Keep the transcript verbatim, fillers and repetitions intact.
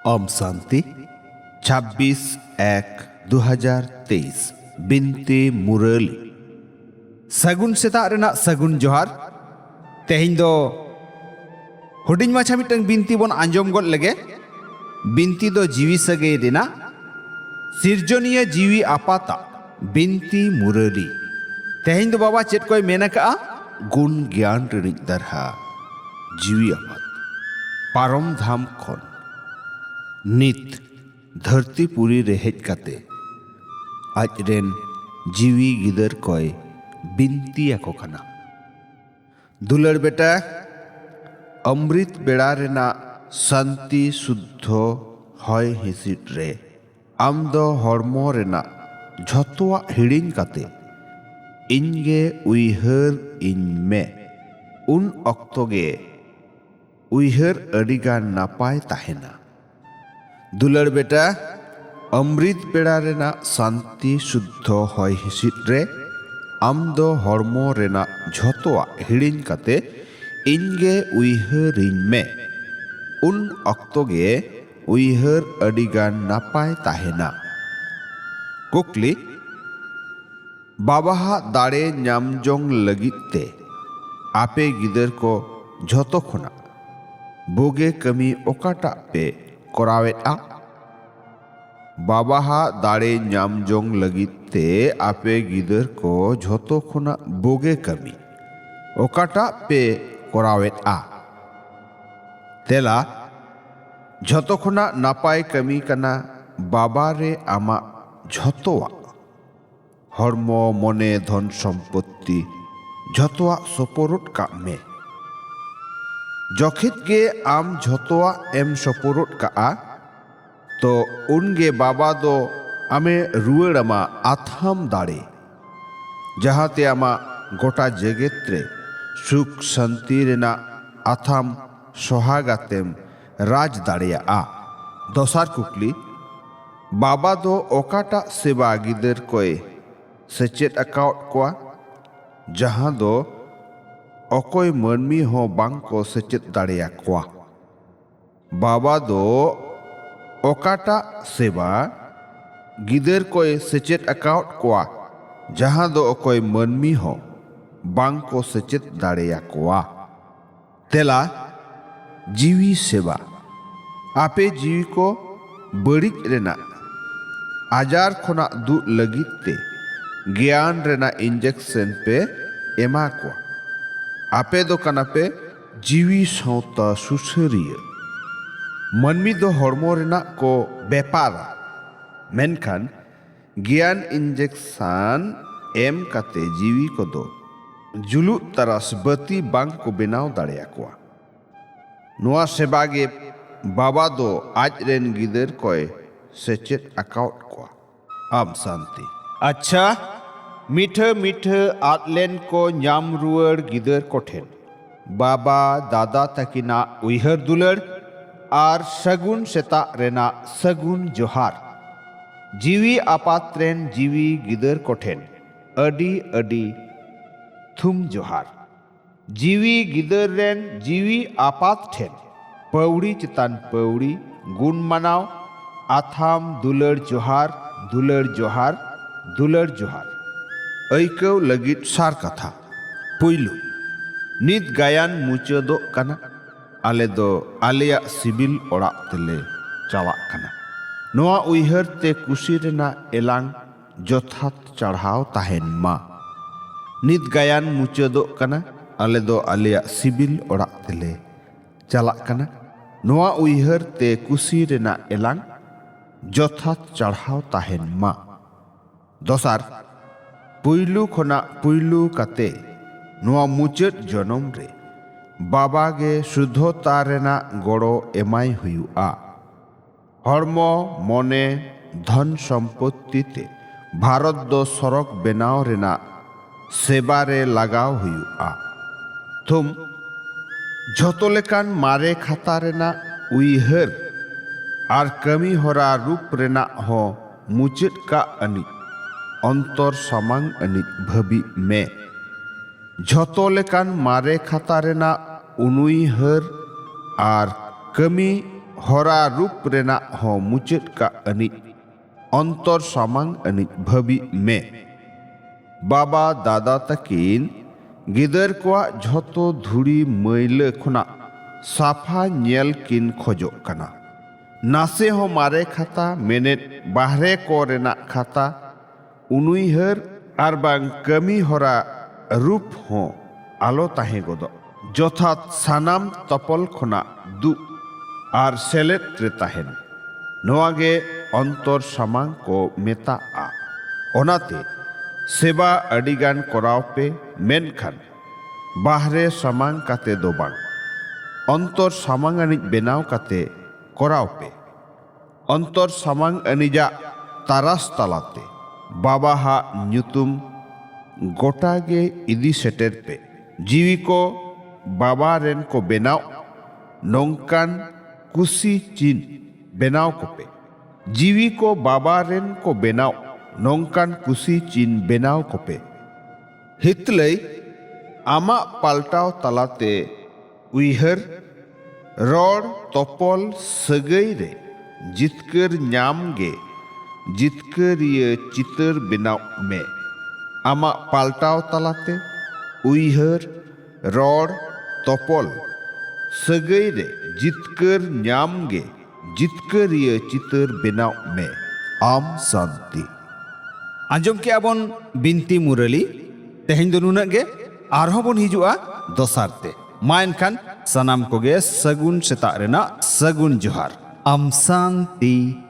ᱳᱢ ᱥᱟᱱᱛᱤ᱾ ᱪᱷᱟᱵᱵᱤᱥ ᱮᱠ ᱫᱩ ᱦᱟᱡᱟᱨ ᱛᱮᱭᱤᱥ, ᱵᱤᱱᱛᱤ ᱢᱩᱨᱟᱹᱞᱤ᱾ ᱥᱟᱹᱜᱩᱱ ᱥᱮᱛᱟᱜ ᱨᱮᱱᱟᱜ ᱥᱟᱹᱜᱩᱱ ᱡᱚᱦᱟᱨ᱾ ᱛᱮᱦᱮᱧ ᱫᱚ ᱦᱩᱰᱤᱧ ᱢᱟᱪᱷᱟ ᱢᱤᱫᱴᱟᱝ ᱵᱤᱱᱛᱤ ᱵᱚᱱ ᱟᱸᱡᱚᱢ ᱜᱚᱫ ᱞᱮᱜᱮ᱾ ᱵᱤᱱᱛᱤ ᱫᱚ ᱡᱤᱣᱤ ᱥᱟᱹᱜᱟᱹᱭ ᱨᱮᱱᱟᱜ, ᱥᱤᱨᱡᱚᱱᱤᱭᱟᱹ ᱡᱤᱣᱤ ᱟᱯᱟᱛᱟᱜ ᱵᱤᱱᱛᱤ ᱢᱩᱨᱟᱹᱞᱤ᱾ ᱛᱮᱦᱮᱧ ᱫᱚ ᱵᱟᱵᱟ ᱪᱮᱫ ᱠᱚᱭ ᱢᱮᱱ ᱟᱠᱟᱜᱼᱟ? ᱜᱩᱱ ᱜᱮᱭᱟᱱ ᱨᱤᱱᱤᱡ ᱫᱟᱨᱦᱟ ᱡᱤᱣᱤ ᱟᱯᱟᱛ ᱯᱟᱨᱚᱢ ᱫᱷᱟᱢ ᱠᱷᱚᱱ ᱱᱤᱛ ᱫᱷᱟᱹᱨᱛᱤ ᱯᱩᱨᱤ ᱨᱮ ᱦᱮᱡ ᱠᱟᱛᱮ ᱟᱡ ᱨᱮᱱ ᱡᱤᱣᱤ ᱜᱤᱫᱟᱹᱨ ᱠᱚᱭ ᱵᱤᱱᱛᱤ ᱟᱠᱚ ᱠᱟᱱᱟ᱾ ᱫᱩᱞᱟᱹᱲ ᱵᱮᱴᱟ, ᱚᱢᱨᱤᱛ ᱵᱮᱲᱟ ᱨᱮᱱᱟᱜ ᱥᱟᱱᱛᱤ ᱥᱩᱫᱽᱫᱷᱚ ᱦᱚᱭ ᱦᱤᱸᱥᱤᱫ ᱨᱮ ᱟᱢ ᱫᱚ ᱦᱚᱲᱢᱚ ᱨᱮᱱᱟᱜ ᱡᱷᱚᱛᱚᱣᱟᱜ ᱦᱤᱲᱤᱧ ᱠᱟᱛᱮ ᱤᱧ ᱜᱮ ᱩᱭᱦᱟᱹᱨ ᱤᱧ ᱢᱮ᱾ ᱩᱱ ᱚᱠᱛᱚ ᱜᱮ ᱩᱭᱦᱟᱹᱨ ᱟᱹᱰᱤᱜᱟᱱ ᱱᱟᱯᱟᱭ ᱛᱟᱦᱮᱱᱟ᱾ ᱫᱩᱞᱟᱹᱲ ᱵᱮᱴᱟ, ᱚᱢᱨᱤᱛ ᱵᱮᱲᱟ ᱨᱮᱱᱟᱜ ᱥᱟᱱᱛᱤ ᱥᱩᱫᱽᱫᱷᱚ ᱦᱚᱭ ᱦᱤᱸᱥᱤᱫ ᱨᱮ ᱟᱢ ᱫᱚ ᱦᱚᱲᱢᱚ ᱨᱮᱱᱟᱜ ᱡᱷᱚᱛᱚᱣᱟᱜ ᱦᱤᱲᱤᱧ ᱠᱟᱛᱮ ᱤᱧ ᱜᱮ ᱩᱭᱦᱟᱹᱨᱤᱧ ᱢᱮ᱾ ᱩᱱ ᱚᱠᱛᱚ ᱜᱮ ᱩᱭᱦᱟᱹᱨ ᱟᱹᱰᱤᱜᱟᱱ ᱱᱟᱯᱟᱭ ᱛᱟᱦᱮᱱᱟ᱾ ᱠᱩᱠᱞᱤ: ᱵᱟᱵᱟᱦᱟᱜ ᱫᱟᱲᱮ ᱧᱟᱢ ᱡᱚᱝ ᱞᱟᱹᱜᱤᱫ ᱛᱮ ᱟᱯᱮ ᱜᱤᱫᱟᱹᱨ ᱠᱚ ᱡᱷᱚᱛᱚ ᱠᱷᱚᱱᱟᱜ ᱵᱩᱜᱮ ᱠᱟᱹᱢᱤ ᱚᱠᱟᱴᱟᱜ ᱯᱮ ᱠᱚᱨᱟᱣᱮᱫᱼᱟ? ᱵᱟᱵᱟᱦᱟᱜ ᱫᱟᱲᱮ ᱧᱟᱢ ᱡᱚᱝ ᱞᱟᱹᱜᱤᱫ ᱛᱮ ᱟᱯᱮ ᱜᱤᱫᱟᱹᱨ ᱠᱚ ᱡᱷᱚᱛᱚ ᱠᱷᱚᱱᱟᱜ ᱵᱩᱜᱮ ᱠᱟᱹᱢᱤ ᱚᱠᱟᱴᱟᱜ ᱯᱮ ᱠᱚᱨᱟᱣᱮᱫᱼᱟ? ᱛᱮᱞᱟ: ᱡᱷᱚᱛᱚ ᱠᱷᱚᱱᱟᱜ ᱱᱟᱯᱟᱭ ᱠᱟᱹᱢᱤ ᱠᱟᱱᱟ ᱵᱟᱵᱟ ᱨᱮ ᱟᱢᱟᱜ ᱡᱷᱚᱛᱚᱣᱟᱜ, ᱦᱚᱲᱢᱚ, ᱢᱚᱱᱮ, ᱫᱷᱚᱱ ᱥᱚᱢᱯᱚᱛᱛᱤ ᱡᱷᱚᱛᱚᱣᱟᱜ ᱥᱚᱯᱚᱨᱚᱫ ᱠᱟᱜ ᱢᱮ᱾ ᱡᱚᱠᱷᱮᱡ ᱜᱮ ᱟᱢ ᱡᱷᱚᱛᱚᱣᱟᱜ ᱮᱢ ᱥᱚᱯᱚᱨᱚᱫ ᱠᱟᱜᱼᱟ, ᱛᱚ ᱩᱱᱜᱮ ᱵᱟᱵᱟ ᱫᱚ ᱟᱢᱮ ᱨᱩᱣᱟᱹᱲ ᱟᱢᱟ ᱟᱛᱷᱟᱢ ᱫᱟᱲᱮ, ᱡᱟᱦᱟᱸᱛᱮ ᱟᱢᱟᱜ ᱜᱚᱴᱟ ᱡᱮᱜᱮᱛ ᱨᱮ ᱥᱩᱠ ᱥᱟᱱᱛᱤ ᱨᱮᱱᱟᱜ ᱟᱛᱷᱟᱢ ᱥᱚᱦᱟᱜᱟᱛᱮᱢ ᱨᱟᱡᱽ ᱫᱟᱲᱮᱭᱟᱜᱼᱟ᱾ ᱫᱚᱥᱟᱨ ᱠᱩᱠᱞᱤ: ᱵᱟᱵᱟ ᱫᱚ ᱚᱠᱟᱴᱟᱜ ᱥᱮᱵᱟ ᱜᱤᱫᱟᱹᱨ ᱠᱚᱭ ᱥᱮᱪᱮᱫ ᱟᱠᱟᱣᱟᱫ ᱠᱚᱣᱟ, ᱡᱟᱦᱟᱸ ᱫᱚ ᱚᱠᱚᱭ ᱢᱟᱹᱱᱢᱤ ᱦᱚᱸ ᱵᱟᱝ ᱠᱚ ᱥᱮᱪᱮᱫ ᱫᱟᱲᱮᱭᱟᱠᱚᱣᱟ? ᱵᱟᱵᱟ ᱫᱚ ᱚᱠᱟᱴᱟᱜ ᱥᱮᱵᱟ ᱜᱤᱫᱟᱹᱨ ᱠᱚᱭ ᱥᱮᱪᱮᱫ ᱟᱠᱟᱣᱟᱫ ᱠᱚᱣᱟ, ᱡᱟᱦᱟᱸ ᱫᱚ ᱚᱠᱚᱭ ᱢᱟᱹᱱᱢᱤ ᱦᱚᱸ ᱵᱟᱝ ᱠᱚ ᱥᱮᱪᱮᱫ ᱫᱟᱲᱮᱭᱟᱠᱚᱣᱟ? ᱛᱮᱞᱟ, ᱡᱤᱣᱤ ᱥᱮᱵᱟ᱾ ᱟᱯᱮ ᱡᱤᱣᱤ ᱠᱚ ᱵᱟᱹᱲᱤᱡ ᱨᱮᱱᱟᱜ ᱟᱡᱟᱨ ᱠᱷᱚᱱᱟᱜ ᱫᱩᱜ ᱞᱟᱹᱜᱤᱫ ᱛᱮ ᱜᱮᱭᱟᱱ ᱨᱮᱱᱟᱜ ᱤᱧᱡᱮᱠᱥᱚᱱ ᱯᱮ ᱮᱢᱟ ᱠᱚᱣᱟ᱾ ᱟᱯᱮ ᱫᱚ ᱠᱟᱱᱟ ᱯᱮ ᱡᱤᱣᱤ ᱥᱟᱶᱛᱟ ᱥᱩᱥᱟᱹᱨᱤᱭᱟᱹ᱾ ᱢᱟᱹᱱᱢᱤ ᱫᱚ ᱦᱚᱲᱢᱚ ᱨᱮᱱᱟᱜ ᱠᱚ ᱵᱮᱯᱟᱨᱟ, ᱢᱮᱱᱠᱷᱟᱱ ᱜᱮᱭᱟᱱ ᱤᱧᱡᱮᱠᱥᱟᱱ ᱮᱢ ᱠᱟᱛᱮ ᱡᱤᱣᱤ ᱠᱚᱫᱚ ᱡᱩᱞᱩᱜ ᱛᱟᱨᱟᱥ ᱵᱟᱹᱛᱤ ᱵᱟᱝ ᱠᱚ ᱵᱮᱱᱟᱣ ᱫᱟᱲᱮᱭᱟᱠᱚᱣᱟ᱾ ᱱᱚᱣᱟ ᱥᱮᱵᱟ ᱜᱮ ᱵᱟᱵᱟ ᱫᱚ ᱟᱡ ᱨᱮᱱ ᱜᱤᱫᱟᱹᱨ ᱠᱚᱭ ᱥᱮᱪᱮᱫ ᱟᱠᱟᱣᱟᱫ ᱠᱚᱣᱟ᱾ ᱟᱢ ᱥᱟᱱᱛᱤ᱾ ᱟᱪᱪᱷᱟ, ᱢᱤᱴᱷᱟᱹ ᱢᱤᱴᱷᱟᱹ ᱟᱫ ᱞᱮᱱ ᱠᱚ ᱧᱟᱢ ᱨᱩᱣᱟᱹᱲ ᱜᱤᱫᱟᱹᱨ ᱠᱚᱴᱷᱮᱱ ᱵᱟᱵᱟ ᱫᱟᱫᱟ ᱛᱟᱹᱠᱤᱱᱟᱜ ᱩᱭᱦᱟᱹᱨ ᱫᱩᱞᱟᱹᱲ ᱟᱨ ᱥᱟᱹᱜᱩᱱ ᱥᱮᱛᱟᱜ ᱨᱮᱱᱟᱜ ᱥᱟᱹᱜᱩᱱ ᱡᱚᱦᱟᱨ᱾ ᱡᱤᱣᱤ ᱟᱯᱟᱛ ᱨᱮᱱ ᱡᱤᱣᱤ ᱜᱤᱫᱟᱹᱨ ᱠᱚᱴᱷᱮᱱ ᱟᱹᱰᱤ ᱟᱹᱰᱤ ᱛᱷᱩᱢ ᱡᱚᱦᱟᱨ᱾ ᱡᱤᱣᱤ ᱜᱤᱫᱟᱹᱨ ᱨᱮᱱ ᱡᱤᱣᱤ ᱟᱯᱟᱛ ᱴᱷᱮᱱ ᱯᱟᱹᱣᱲᱤ ᱪᱮᱛᱟᱱ ᱯᱟᱹᱣᱲᱤ ᱜᱩᱱ ᱢᱟᱱᱟᱣ, ᱟᱛᱷᱟᱢ ᱫᱩᱞᱟᱹᱲ ᱡᱚᱦᱟᱨ, ᱫᱩᱞᱟᱹᱲ ᱡᱚᱦᱟᱨ, ᱫᱩᱞᱟᱹᱲ ᱡᱚᱦᱟᱨ᱾ ᱟᱹᱭᱠᱟᱹᱣ ᱞᱟᱹᱜᱤᱫ ᱥᱟᱨ ᱠᱟᱛᱷᱟ᱾ ᱯᱩᱭᱞᱩ, ᱱᱤᱛ ᱜᱟᱭᱟᱱ ᱢᱩᱪᱟᱹᱫᱚᱜ ᱠᱟᱱᱟ᱾ ᱟᱞᱮ ᱫᱚ ᱟᱞᱮᱭᱟᱜ ᱥᱤᱵᱤᱞ ᱚᱲᱟᱜ ᱛᱮᱞᱮ ᱪᱟᱞᱟᱜ ᱠᱟᱱᱟ᱾ ᱱᱚᱣᱟ ᱩᱭᱦᱟᱹᱨ ᱛᱮ ᱠᱩᱥᱤ ᱨᱮᱱᱟᱜ ᱮᱞᱟᱝ ᱡᱚᱛᱷᱟᱛ ᱪᱟᱲᱦᱟᱣ ᱛᱟᱦᱮᱱ ᱢᱟ᱾ ᱱᱤᱛ ᱜᱟᱭᱟᱱ ᱢᱩᱪᱟᱹᱫᱚᱜ ᱠᱟᱱᱟ᱾ ᱟᱞᱮ ᱫᱚ ᱟᱞᱮᱭᱟᱜ ᱥᱤᱵᱤᱞ ᱚᱲᱟᱜ ᱛᱮᱞᱮ ᱪᱟᱞᱟᱜ ᱠᱟᱱᱟ᱾ ᱱᱚᱣᱟ ᱩᱭᱦᱟᱹᱨ ᱛᱮ ᱠᱩᱥᱤ ᱨᱮᱱᱟᱜ ᱮᱞᱟᱝ ᱡᱚᱛᱷᱟᱛ ᱪᱟᱲᱦᱟᱣ ᱛᱟᱦᱮᱱ ᱢᱟ᱾ ᱫᱚᱥᱟᱨ, ᱯᱩᱭᱞᱩ ᱠᱷᱚᱱᱟᱜ ᱯᱩᱭᱞᱩ ᱠᱟᱛᱮ ᱱᱚᱣᱟ ᱢᱩᱪᱟᱹᱫ ᱡᱚᱱᱚᱢ ᱨᱮ ᱵᱟᱵᱟ ᱜᱮ ᱥᱩᱫᱷᱚᱛᱟ ᱨᱮᱱᱟᱜ ᱜᱚᱲᱚ ᱮᱢᱟᱭ ᱦᱩᱭᱩᱜᱼᱟ᱾ ᱦᱚᱲᱢᱚ, ᱢᱚᱱᱮ, ᱫᱷᱚᱱ ᱥᱚᱢᱯᱚᱛᱛᱤ ᱛᱮ ᱵᱷᱟᱨᱚᱛ ᱫᱚ ᱥᱚᱨᱚᱜᱽ ᱵᱮᱱᱟᱣ ᱨᱮᱱᱟᱜ ᱥᱮᱵᱟ ᱨᱮ ᱞᱟᱜᱟᱣ ᱦᱩᱭᱩᱜᱼᱟ᱾ ᱛᱷᱩᱢ, ᱡᱷᱚᱛᱚ ᱞᱮᱠᱟᱱ ᱢᱟᱨᱮ ᱠᱷᱟᱛᱟ ᱨᱮᱱᱟᱜ ᱩᱭᱦᱟᱹᱨ ᱟᱨ ᱠᱟᱹᱢᱤ ᱦᱚᱨᱟ ᱨᱩᱯ ᱨᱮᱱᱟᱜ ᱦᱚᱸ ᱢᱩᱪᱟᱹᱫ ᱠᱟᱜ ᱟᱹᱱᱤᱡ ᱚᱱᱛᱚᱨ ᱥᱟᱢᱟᱝ ᱟᱹᱱᱤᱡ ᱵᱷᱟᱹᱵᱤᱜ ᱢᱮ᱾ ᱡᱷᱚᱛᱚ ᱞᱮᱠᱟᱱ ᱢᱟᱨᱮ ᱠᱷᱟᱛᱟ ᱨᱮᱱᱟᱜ ᱩᱱᱩᱭᱦᱟᱹᱨ ᱟᱨ ᱠᱟᱹᱢᱤ ᱦᱚᱨᱟ ᱨᱩᱯ ᱨᱮᱱᱟᱜ ᱦᱚᱸ ᱢᱩᱪᱟᱹᱫ ᱠᱟᱜ ᱟᱹᱱᱤᱡ ᱚᱱᱛᱚᱨ ᱥᱟᱢᱟᱝ ᱟᱹᱱᱤᱡ ᱵᱷᱟᱹᱵᱤᱜ ᱢᱮ᱾ ᱵᱟᱵᱟ ᱫᱟᱫᱟ ᱛᱟᱹᱠᱤᱱ ᱜᱤᱫᱟᱹᱨ ᱠᱚᱣᱟᱜ ᱡᱷᱚᱛᱚ ᱫᱷᱩᱲᱤ ᱢᱟᱹᱭᱞᱟᱹ ᱠᱷᱚᱱᱟᱜ ᱥᱟᱯᱷᱟ ᱧᱮᱞ ᱠᱤᱱ ᱠᱷᱚᱡᱚᱜ ᱠᱟᱱᱟ᱾ ᱱᱟᱥᱮ ᱦᱚᱸ ᱢᱟᱨᱮ ᱠᱷᱟᱛᱟ, ᱢᱮᱱᱮᱫ ᱵᱟᱦᱨᱮ ᱠᱚ ᱨᱮᱱᱟᱜ ᱠᱷᱟᱛᱟ, ᱩᱱᱩᱭᱦᱟᱹᱨ ᱟᱨ ᱵᱟᱝ ᱠᱟᱹᱢᱤ ᱦᱚᱨᱟ ᱨᱩᱯ ᱦᱚᱸ ᱟᱞᱚ ᱛᱟᱦᱮᱸ ᱜᱚᱫᱚᱜ᱾ ᱡᱚᱛᱷᱟᱛ ᱥᱟᱱᱟᱢ ᱛᱚᱯᱚᱞ ᱠᱷᱚᱱᱟᱜ ᱫᱩᱜ ᱟᱨ ᱥᱮᱞᱮᱫ ᱨᱮ ᱛᱟᱦᱮᱱ, ᱱᱚᱣᱟ ᱜᱮ ᱚᱱᱛᱚᱨ ᱥᱟᱢᱟᱝ ᱠᱚ ᱢᱮᱛᱟᱜᱼᱟ᱾ ᱚᱱᱟᱛᱮ ᱥᱮᱵᱟ ᱟᱹᱰᱤᱜᱟᱱ ᱠᱚᱨᱟᱣ ᱯᱮ, ᱢᱮᱱᱠᱷᱟᱱ ᱵᱟᱦᱨᱮ ᱥᱟᱢᱟᱝ ᱠᱟᱛᱮ ᱫᱚ ᱵᱟᱝ, ᱚᱱᱛᱚᱨ ᱥᱟᱢᱟᱝ ᱟᱹᱱᱤᱡ ᱵᱮᱱᱟᱣ ᱠᱟᱛᱮ ᱠᱚᱨᱟᱣ ᱯᱮ᱾ ᱚᱱᱛᱚᱨ ᱥᱟᱢᱟᱝ ᱟᱹᱱᱤᱡᱟᱜ ᱛᱟᱨᱟᱥ ᱛᱟᱞᱟᱛᱮ ᱵᱟᱵᱟᱦᱟᱜ ᱧᱩᱛᱩᱢ ᱜᱚᱴᱟ ᱜᱮ ᱤᱫᱤ ᱥᱮᱴᱮᱨ ᱯᱮ᱾ ᱡᱤᱣᱤ ᱠᱚ ᱵᱟᱵᱟ ᱨᱮᱱ ᱠᱚ ᱵᱮᱱᱟᱣ, ᱱᱚᱝᱠᱟᱱ ᱠᱩᱥᱤ ᱪᱤᱱ ᱵᱮᱱᱟᱣ ᱠᱚᱯᱮ᱾ ᱡᱤᱣᱤ ᱠᱚ ᱵᱟᱵᱟ ᱨᱮᱱ ᱠᱚ ᱵᱮᱱᱟᱣ, ᱱᱚᱝᱠᱟᱱ ᱠᱩᱥᱤ ᱪᱤᱱ ᱵᱮᱱᱟᱣ ᱠᱚᱯᱮ᱾ ᱦᱤᱛᱞᱟᱹᱭ, ᱟᱢᱟᱜ ᱯᱟᱞᱴᱟᱣ ᱛᱟᱞᱟᱛᱮ ᱩᱭᱦᱟᱹᱨ, ᱨᱚᱲ, ᱛᱚᱯᱚᱞ, ᱥᱟᱹᱜᱟᱹᱭ ᱨᱮ ᱡᱤᱛᱠᱟᱹᱨ ᱧᱟᱢ ᱜᱮ ᱡᱤᱛᱠᱟᱹᱨᱤᱭᱟᱹ ᱪᱤᱛᱟᱹᱨ ᱵᱮᱱᱟᱣ ᱢᱮ᱾ ᱟᱢᱟᱜ ᱯᱟᱞᱴᱟᱣ ᱛᱟᱞᱟᱛᱮ ᱩᱭᱦᱟᱹᱨ, ᱨᱚᱲ, ᱛᱚᱯᱚᱞ, ᱥᱟᱹᱜᱟᱹᱭ ᱨᱮ ᱡᱤᱛᱠᱟᱹᱨ ᱧᱟᱢ ᱜᱮ ᱡᱤᱛᱠᱟᱹᱨᱤᱭᱟᱹ ᱪᱤᱛᱟᱹᱨ ᱵᱮᱱᱟᱣ ᱢᱮ᱾ ᱟᱢ ᱥᱟᱱᱛᱤ᱾ ᱟᱸᱡᱚᱢ ᱠᱮᱜᱼᱟ ᱵᱚᱱ ᱵᱤᱱᱛᱤ ᱢᱩᱨᱟᱹᱞᱤ᱾ ᱛᱮᱦᱮᱧ ᱫᱚ ᱱᱩᱱᱟᱹᱜ ᱜᱮ᱾ ᱟᱨᱦᱚᱸ ᱵᱚᱱ ᱦᱤᱡᱩᱜᱼᱟ ᱫᱚᱥᱟᱨ ᱛᱮ᱾ ᱢᱟ ᱮᱱᱠᱷᱟᱱ ᱥᱟᱱᱟᱢ ᱠᱚᱜᱮ ᱥᱟᱹᱜᱩᱱ ᱥᱮᱛᱟᱜ ᱨᱮᱱᱟᱜ ᱥᱟᱹᱜᱩᱱ ᱡᱚᱦᱟᱨ᱾ ᱟᱢ ᱥᱟᱱᱛᱤ᱾